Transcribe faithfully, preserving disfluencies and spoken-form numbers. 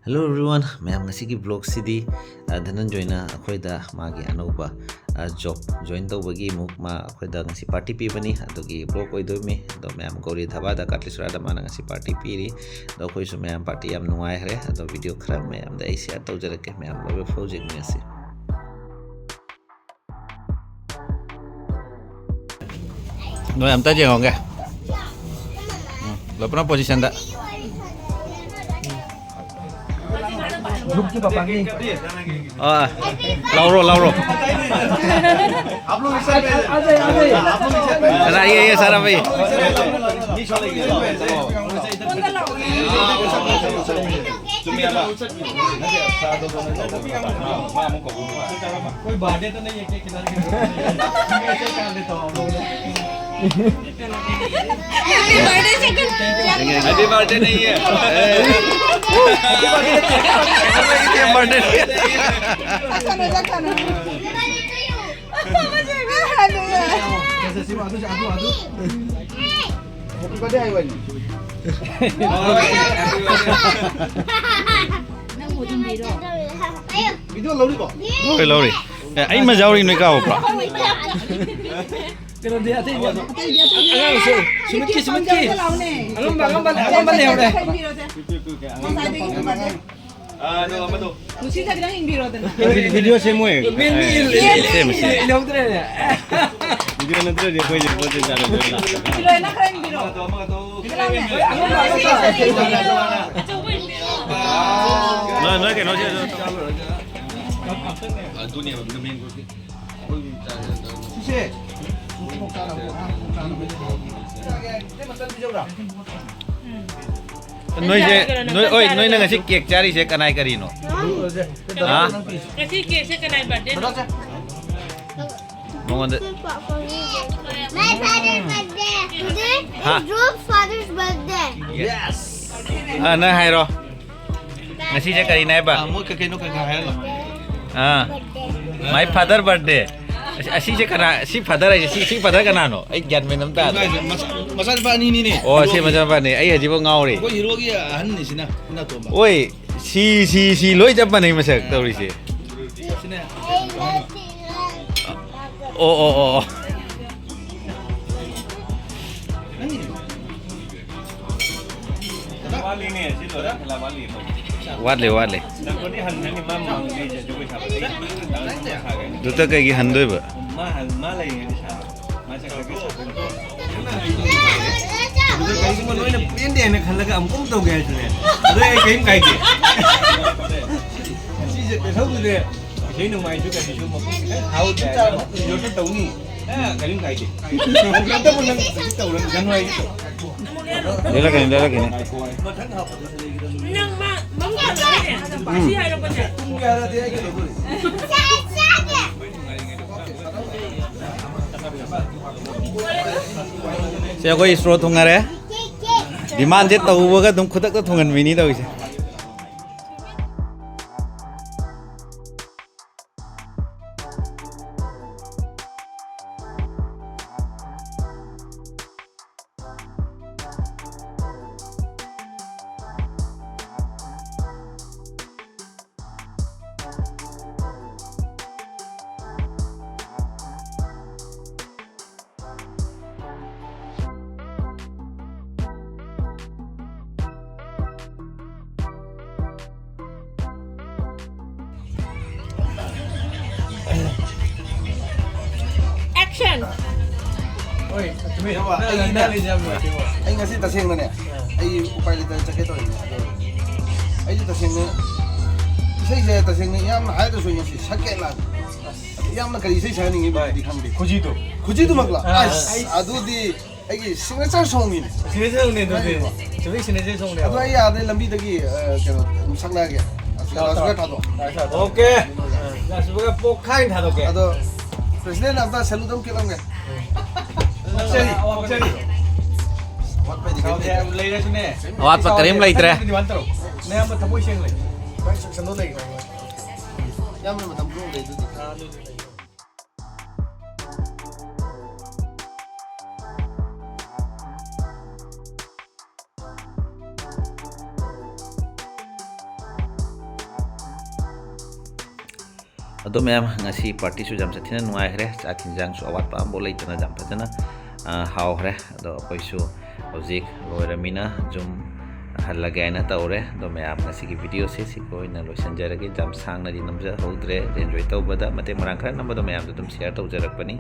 Hello everyone, ꯃꯌꯥꯝ, ꯉꯁꯤꯒꯤ vlogꯁꯤꯗꯤ, ꯑ, ꯙꯅꯟꯖꯣꯏꯅ ꯑꯩꯈꯣꯏꯗ ꯃꯥꯒꯤ ꯑꯅꯧꯕ, ꯑ, job join ꯇꯧꯕꯒꯤ ꯑꯃꯨꯛ ꯃꯥ ꯑꯩꯈꯣꯏꯗ ꯉꯁꯤ party ꯄꯤꯕꯅꯤ꯫ ꯑꯗꯨꯒꯤ vlog ꯑꯣꯏꯗꯣꯏꯅꯤ꯫ ꯑꯗꯣ ꯃꯌꯥꯝ, ꯒꯧꯔꯤ ꯙꯥꯕꯥꯗ, ꯀꯥꯇꯂꯤꯁꯣꯔꯥꯗ ꯃꯥꯅ ꯉꯁꯤ party ꯄꯤꯔꯤ꯫ ꯑꯗꯣ ꯑꯩꯈꯣꯏꯁꯨ ꯃꯌꯥꯝ party ꯌꯥꯝ ꯅꯨꯡꯉꯥꯏꯈ꯭ꯔꯦ꯫ ꯑꯗꯣ video ꯈꯔ ꯃꯌꯥꯝꯗ ꯑꯩ share ꯇꯧꯖꯔꯛꯀꯦ, ꯃꯌꯥꯝ ꯂꯣꯏꯕ ꯐꯥꯎ ꯌꯦꯡꯃꯤꯟꯅꯁꯤ꯫ ꯅꯣꯏ ꯑꯝꯇ ꯌꯦꯡꯍꯧꯒꯦ꯫ ꯎꯝ, ꯂꯣꯏ ꯄꯨꯂꯞ positionꯗ꯫ ꯑꯥ, ꯂꯥꯎꯔꯣ, ꯂꯥꯎꯔꯣ꯫ ꯀꯅꯥ? ये, ये सारा भाई। कोई बर्थडे तो नहीं है, केक खिला के ऐसे ही कर देता हूँ आप लोगों ने। Happy birthday नहीं है। ये बर्थडे नहीं है। Happy birthday ꯍꯥꯏꯌꯨ ꯀꯩꯅꯣ꯫ ꯅꯪ ꯎꯗꯤꯟꯕꯤꯔꯣ꯫ ꯚꯤꯗꯤꯑꯣ ꯂꯧꯔꯤꯕꯣ? ꯂꯧꯔꯤ, ꯂꯧꯔꯤ꯫ ꯑꯦ, ꯑꯩ ꯃꯖꯥ ꯌꯥꯎꯔꯤ, ꯅꯣꯏ ꯀꯥꯎꯕ꯭ꯔꯣ? ꯀꯩꯅꯣꯗꯤ ꯑꯇꯩꯗꯤ ꯑꯉꯥꯡꯁꯨ ꯁꯨꯃꯤꯠꯀꯤ, ꯁꯨꯃꯤꯠꯀꯤ꯫ ꯑꯉꯝꯕ, ꯑꯉꯝꯕ, ꯑꯉꯝꯕ ꯂꯩꯍꯧꯔꯦ꯫ ꯅꯨꯡꯁꯤꯗ ꯈꯤꯇꯪ ꯏꯟꯕꯤꯔꯣꯗꯅ꯫ ꯚꯤꯗꯤꯑꯣ ꯁꯦꯝꯃꯣꯏ꯫ ꯃꯤ, ꯃꯤ ꯏꯜ-, ꯏꯜ-, ꯏꯜ-, ꯁꯦꯝꯃꯦ, ꯁꯦꯝꯃꯦ꯫ ꯏꯜꯍꯧꯗ꯭ꯔꯦꯅꯦ꯫ ꯚꯤꯗꯤꯑꯣ ꯅꯠꯇ꯭ꯔꯗꯤ ꯑꯩꯈꯣꯏꯁꯦ ꯄꯣꯠ ꯆꯩ ꯆꯥꯔꯣꯏꯗꯣꯏꯅꯤ꯫ ꯏꯜꯂꯣꯏꯅ ꯈꯔ ꯏꯟꯕꯤꯔꯣ꯫ ꯅꯣꯏ, ꯅꯣꯏ ꯀꯩꯅꯣꯁꯦ ꯑꯗꯨꯅꯦꯕ ꯅꯨꯃꯤꯠ ꯅꯣꯏꯁꯦ, ꯅꯣꯏ, ꯍꯣꯏ, ꯅꯣꯏꯅ ꯉꯁꯤ ꯀꯦꯛ ꯆꯥꯔꯤꯁꯦ ꯀꯅꯥꯏ ꯀꯔꯤꯅꯣ? ꯍꯥ? ꯉꯁꯤ ꯀꯦꯛꯁꯦ ꯀꯅꯥꯏ ꯕꯥꯔꯗꯦꯅꯣ? ꯃꯉꯣꯟꯗ꯫ My father birthday. Today is Ruth father's birthday. ꯑꯥ, ꯅꯪ ꯍꯥꯏꯔꯣ꯫ ꯉꯁꯤꯁꯦ ꯀꯔꯤꯅꯦ ꯍꯥꯏꯕ? ꯑꯥ, ꯃꯣꯏ ꯀꯩ ꯀꯩꯅꯣ ꯀꯩ ꯀꯩ ꯍꯥꯏꯔꯣ꯫ ꯑꯥ, my father birthday. ꯑꯁꯤ, ꯑꯁꯤꯁꯦ ꯀꯅꯥ? ꯁꯤ ꯐꯥꯗꯔ ꯍꯥꯏꯁꯦ, ꯁꯤ, ꯁꯤ ꯐꯥꯗꯔ ꯀꯅꯥꯅꯣ? ꯑꯩ ꯒ꯭ꯌꯥꯟ ꯃꯦꯟ ꯑꯝ ꯇꯥꯗꯦ꯫ ꯀꯩꯅꯣ ꯍꯥꯏꯁꯦ? ꯃꯆꯥ-, ꯃꯆꯥꯅꯨꯄꯥ ꯑꯅꯤꯅꯤꯅꯦ꯫ ꯑꯣ, ꯁꯤ ꯍꯤꯔꯣꯒꯤ꯫ ꯃꯆꯥꯅꯨꯄꯥꯅꯦ꯫ ꯑꯩ ꯍꯧꯖꯤꯛꯐꯥꯎ ꯉꯥꯎꯔꯤ꯫ ꯑꯩꯈꯣꯏ ꯍꯤꯔꯣꯒꯤ ꯑꯍꯟꯅꯤ ꯁꯤꯅ, ꯁꯤꯅ ꯑꯇꯣꯝꯕ꯫ ꯑꯣꯏ, ꯁꯤ, ꯁꯤ, ꯁꯤ ꯂꯣꯏ ꯆꯞ ꯃꯥꯟꯅꯩ ꯃꯁꯛ ꯇꯧꯔꯤꯁꯦ꯫ ꯁꯤꯅ ꯑꯣ, ꯑꯣ, ꯑꯣ, ꯑꯣ꯫ ꯅꯪꯒꯤ ꯋꯥꯠꯂꯤꯅꯦ, ꯁꯤ ꯂꯣꯏꯔ ꯍꯜꯂꯛ ꯋꯥꯠꯂꯤ꯫ ꯋꯥꯠꯂꯤ, ꯋꯥꯠꯂꯤ꯫ ꯅꯪꯕꯨꯗꯤ ꯍꯟꯒꯅꯤ, ꯃꯥ ꯃꯃꯥꯡꯗꯩ ꯖꯒꯣꯏ ꯁꯥꯕ ꯑꯩ ꯍꯟꯗꯛ ꯁꯥꯒꯅꯤ꯫ ꯑꯗꯨꯗ ꯀꯩꯒꯤ ꯍꯟꯗꯣꯏꯕ? ꯃꯥ ꯍꯟ-, ꯃꯥ ꯂꯩꯔꯤꯉꯩꯗ ꯁꯥꯕ꯫ ꯃꯥ ꯆꯠꯈ꯭ꯔꯒ ꯁꯥꯗꯣꯏꯅꯤ꯫ ꯑꯗꯨꯗ ꯀꯔꯤꯒꯨꯝꯕ ꯅꯣꯏꯅ ꯄꯦꯟꯗꯦ ꯍꯥꯏꯅ ꯈꯜꯂꯒ ꯑꯃꯨꯛ ꯑꯃꯨꯛ ꯇꯧꯒꯦ ꯍꯥꯏꯁꯨꯅꯦ, ꯑꯗꯨ ꯑꯩ ꯀꯔꯤꯝ ꯀꯥꯏꯗꯦ꯫ ꯉꯁꯤꯁꯦ ꯀꯩꯁꯧꯗꯨꯅꯦ, ꯏꯁꯩ ꯅꯣꯡꯃꯥꯏꯁꯨ ꯀꯔꯤꯁꯨ ꯃꯄꯨꯡ ꯈꯤꯇꯪ ꯍꯥꯎꯗꯦ ꯍꯥꯏꯕ, ꯔꯤꯖꯣꯔꯠꯇ ꯇꯧꯅꯤ꯫ ꯑ, ꯀꯔꯤꯝ ꯀꯥꯏꯗꯦ꯫ ꯅꯪ ꯇꯧꯔꯅꯤ, ꯖꯅꯋꯥꯔꯤꯗ ꯇꯧ꯫ ꯂꯩꯔꯛꯀꯅꯤ, ꯂꯩꯔꯛꯀꯅꯤ꯫ ꯅꯪ ꯃꯥ, ꯃꯪꯒꯥ ꯂꯩꯔꯦ꯫ ꯎꯝ꯫ ꯁꯤ ꯍꯥꯏꯔꯛꯄꯁꯦ꯫ ꯁꯦ, ꯑꯩꯈꯣꯏ ꯏꯁꯇ꯭ꯔꯣ ꯊꯨꯡꯉꯔꯦ꯫ ꯗꯤꯃꯥꯟꯁꯦ ꯇꯧꯕꯒ ꯑꯗꯨꯝ ꯈꯨꯗꯛꯇ ꯊꯨꯡꯍꯟꯕꯤꯅꯤ ꯇꯧꯔꯤꯁꯦ꯫ Action! ꯍꯣꯏ, ꯆꯨꯝꯃꯤ꯫ ꯌꯥꯝ ꯋꯥ-, ꯅꯪ ꯑꯩꯅꯦ, ꯅꯪ ꯂꯩꯁꯦ ꯌꯥꯝ ꯅꯨꯡꯉꯥꯏꯇꯦ꯫ ꯑꯩ ꯉꯁꯤ ꯇꯁꯦꯡꯅꯅꯦ, ꯑꯥ꯫ ꯑꯩ ꯎꯄꯥꯏ ꯂꯩꯇꯅ ꯆꯠꯀꯦ ꯇꯧꯔꯤꯅꯦ꯫ ꯑꯗꯣ ꯑꯩꯁꯦ ꯇꯁꯦꯡꯅ ꯏꯁꯩꯁꯦ ꯇꯁꯦꯡꯅ ꯌꯥꯝꯅ ꯍꯥꯏꯗ꯭ꯔꯁꯨ ꯑꯩ ꯉꯁꯤ ꯁꯛꯀꯦ ꯂꯥꯛꯑꯦ꯫ ꯌꯥꯝꯅ ꯀꯔꯤ ꯏꯁꯩ ꯁꯛꯍꯟꯅꯤꯡꯉꯤꯕꯗꯤ ꯈꯪꯗꯦ꯫ ꯈꯨꯖꯤꯗꯨ꯫ ꯈꯨꯖꯤꯗꯨꯃꯛꯂ? ꯑꯥ, ꯑꯁ, ꯑꯩ ꯑꯗꯨꯗꯤ ꯑꯩꯒꯤ signature songꯅꯤꯅꯦ꯫ Signature songꯅꯦ ꯑꯗꯨꯗꯤ꯫ ꯅꯪꯒꯤꯀꯣ꯫ ꯆꯨꯝꯃꯤ, signature songꯅꯦ꯫ ꯑꯗꯣ ꯑꯩ ꯑꯥꯗꯩ ꯂꯝꯕꯤꯗꯒꯤ, ꯑ, ꯀꯩꯅꯣ, ꯑꯗꯨꯝ ꯁꯛꯂꯛꯑꯒꯦ꯫ ꯂꯥꯎ, ꯂꯥꯎ꯫ ꯂꯥꯎ, ꯂꯥꯎ꯫ Okay꯫ ꯂꯥꯎ, ꯂꯥꯎ꯫ Okay꯫ ꯂꯥꯎ, ꯂꯥꯎ꯫ President ꯑꯝꯇ salute ꯑꯃ ꯈꯤꯛꯂꯝꯒꯦ꯫ ꯑꯣꯛꯆꯔꯤ, ꯑꯣꯛꯆꯔꯤ꯫ ꯑꯋꯥꯠꯄꯗꯤ ꯀꯩꯝ ꯂꯩꯇ꯭ꯔꯦ꯫ ꯂꯩꯔꯁꯨꯅꯦ꯫ ꯑꯋꯥꯠꯄ ꯀꯔꯤꯝ ꯂꯩꯇ꯭ꯔꯦ꯫ ꯅꯌꯥꯝꯕ ꯊꯃꯣꯏ ꯁꯦꯡꯅ ꯂꯩ꯫ ꯏꯌꯥꯝꯕ ꯃꯇꯝ ꯄꯨꯡ ꯂꯩ ꯑꯗꯨꯗꯤ꯫ ꯑꯗꯣ ꯃꯌꯥꯝ, ꯉꯁꯤ partyꯁꯨ ꯌꯥꯝ ꯁꯥꯊꯤꯅ ꯅꯨꯡꯉꯥꯏꯈ꯭ꯔꯦ꯫ ꯆꯥꯛ ꯍꯤꯟꯖꯥꯡꯁꯨ ꯑꯋꯥꯠꯄ ꯑꯃꯐꯥꯎ ꯂꯩꯇꯅ ꯌꯥꯝ ꯐꯖꯅ, ꯑ, ꯍꯥꯎꯈ꯭ꯔꯦ꯫ ꯑꯗꯣ ꯑꯩꯈꯣꯏꯁꯨ ꯍꯧꯖꯤꯛ ꯂꯣꯏꯔꯃꯤꯅ ꯌꯨꯝ ꯍꯜꯂꯒꯦ ꯍꯥꯏꯅ ꯇꯧꯔꯦ꯫ ꯑꯗꯣ ꯃꯌꯥꯝ, ꯉꯁꯤꯒꯤ videoꯁꯦ ꯁꯤꯒ ꯑꯣꯏꯅ ꯂꯣꯏꯁꯤꯟꯖꯔꯒꯦ꯫ ꯌꯥꯝ ꯁꯥꯡꯅꯗꯤ ꯅꯝꯖꯍꯧꯗ꯭ꯔꯦ꯫ Enjoy ꯇꯧꯕꯗ ꯃꯇꯦꯛ ꯃꯔꯥꯡ ꯈꯔ ꯅꯝꯕꯗꯣ ꯃꯌꯥꯝꯗ ꯑꯗꯨꯝ share ꯇꯧꯖꯔꯛꯄꯅꯤ꯫